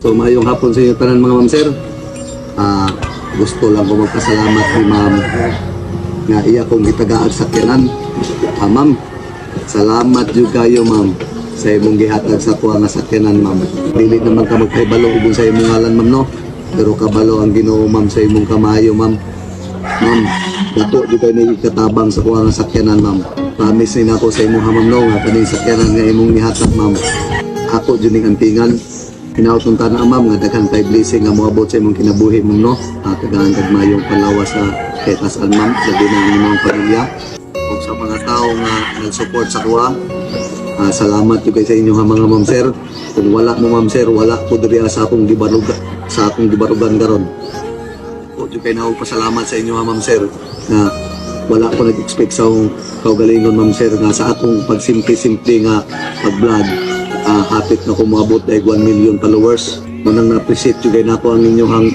So maayong hapon sa inyo tanan, mga ma'am, sir. Gusto lang ko magpasalamat ni ma'am nga iya kong gitagaag sakyanan. Ma'am, salamat jud kayo, ma'am, sa imong gihatag sa kuha nga sakyanan, ma'am. Dili naman ka magpahibalo ug sa imong ngalan, ma'am, no. Pero kabalo ang Ginoo, ma'am, sa imong kamayo, ma'am. Ma'am, dako jud kay ni katabang sa kuha nga sakyanan, ma'am. Promise ni nako sa imong, ma'am, no, nga kaning sakyanan nga imong gihatag, ma'am, ako jud ning ampingan. Hinaot tanan, ma'am, nga daghan kay blessing nga moabot sa imong kinabuhi, ma'am, no. At tagaan kag mayong palawas sa katasan, ma'am, labi na ang imong pamilya. Ug sa mga tao nga nag-support sa kuha, salamat jud kay sa inyo ha, mga ma'am, sir. Kung wala mo, ma'am, sir, wala ko diri sa akong gibarugan karon. Po jud kay nako pasalamat sa inyo ha, ma'am, sir, na wala ko nag-expect sa akong kaugalingon, ma'am, sir, nga sa akong pagsimple-simple nga pag-vlog, hapit na ko moabot ay 1 million followers. Munang na-appreciate jud kay nako ang inyong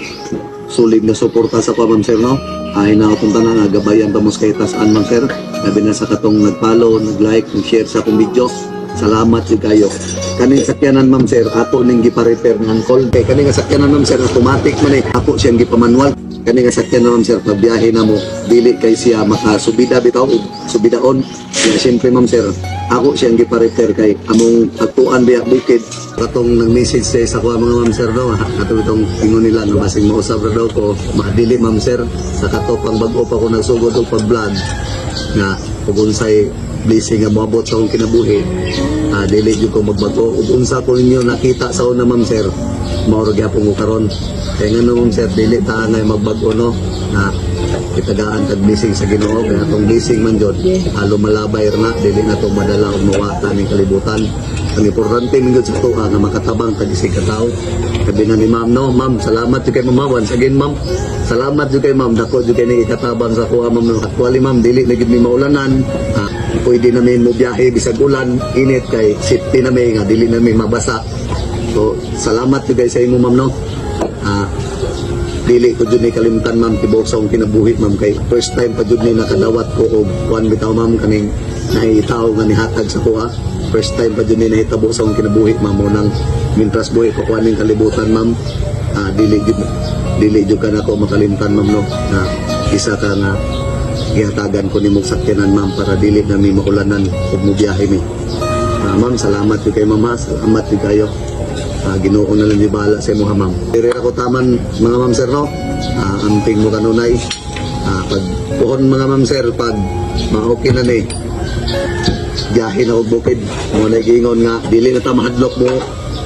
sulit na suporta sa ko, ma'am, sir, no. Ay na akong tanan nga gabayan pa mo sa katasan, ma'am, sir. Labi na sa katong nag-follow, nag-like, nag-share sa akong video. Salamat jud kayo. Kaning sakyanan, ma'am, sir, ako ning gipa-repair ng uncle. Kay kaning nga sakyanan, ma'am, sir, automatic man eh. Ako siyang gipamanual. Kani nga sakyanan, ma'am, sir, pagbiyahe na mo, dili kay siya makasubida bitaw ug subidaon. Kaya siyempre, ma'am, sir, ako siyang gipa-repair kay among agtuan biya bukid. Katong nag-message sa kuha, mga ma'am, sir, no, katong itong ingon nila nga basing mausab ra daw ko, madili, ma'am, sir, sa kato pang bag-o pa ko nagsugod og pag-vlog nga ug unsay blessing nga moabot sa akong kinabuhi, dili jud ko magbago. Ug unsa ko ninyo nakita sa una, ma'am, sir, mao ra gyapon ko karon. Kay ngano, ma'am, sir, dili ta angay magbag-o, no, na itagaan kag blessing sa Ginoo, kay atong blessing man jud lumalabay ra na, dili na to madala og mawata ning kalibutan. Ang importante man jud sa atoa nga makatabang tag isig ka tawo. Sabi na ni ma'am, no. Ma'am, salamat jud kay ma'am. Once again, ma'am, salamat jud kay ma'am. Dako jud kay ni ikatabang sa kuha, ma'am. Actually, ma'am, dili na gid mi maulanan. Pwede namin mo biyahe bisag ulan, init, kay safety na mi nga dili na mi mabasa. So salamat jud kay sa imo, ma'am, no. Dili ko jud ni kalimtan, ma'am, tibuok sa akong kinabuhi, ma'am, kay first time pa jud ni nakadawat ko og kuan bitaw, ma'am, kaning nahitaw nga nihatag sa kuha. First time pa jud ni nahitabo sa akong kinabuhi, ma'am. Mo nang mintras buhi ko kuan ning kalibutan, ma'am, dili jud ka nako makalimtan, ma'am, no, na isa ka nga gihatagan ko nimong sakyanan, ma'am, para dili na mi maulanan ug mobiyahe mi. Ma'am, salamat jud kay mama, salamat jud kayo. Ginoo na lang yung bahala sa imo ha, ma'am. Diri ako taman, mga ma'am, sir, no. Amping mo kanunay. Pag puhon, mga ma'am, sir, pag ma-okay na ni biyahe na og bukid. Mo na giingon nga dili na ta mahadlok mo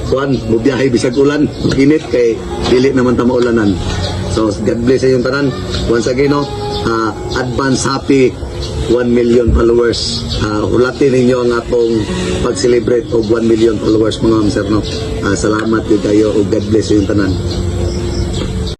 kuan mo biyahe bisag ulan, init, kay dili naman ta maulanan. So God bless sa inyong tanan. Once again, no, advance happy 1 million followers. Hulatin ninyo ang atong pag-celebrate og 1 million followers, mga ma'am, sir, no. Salamat jud kayo ug God bless sa inyong tanan.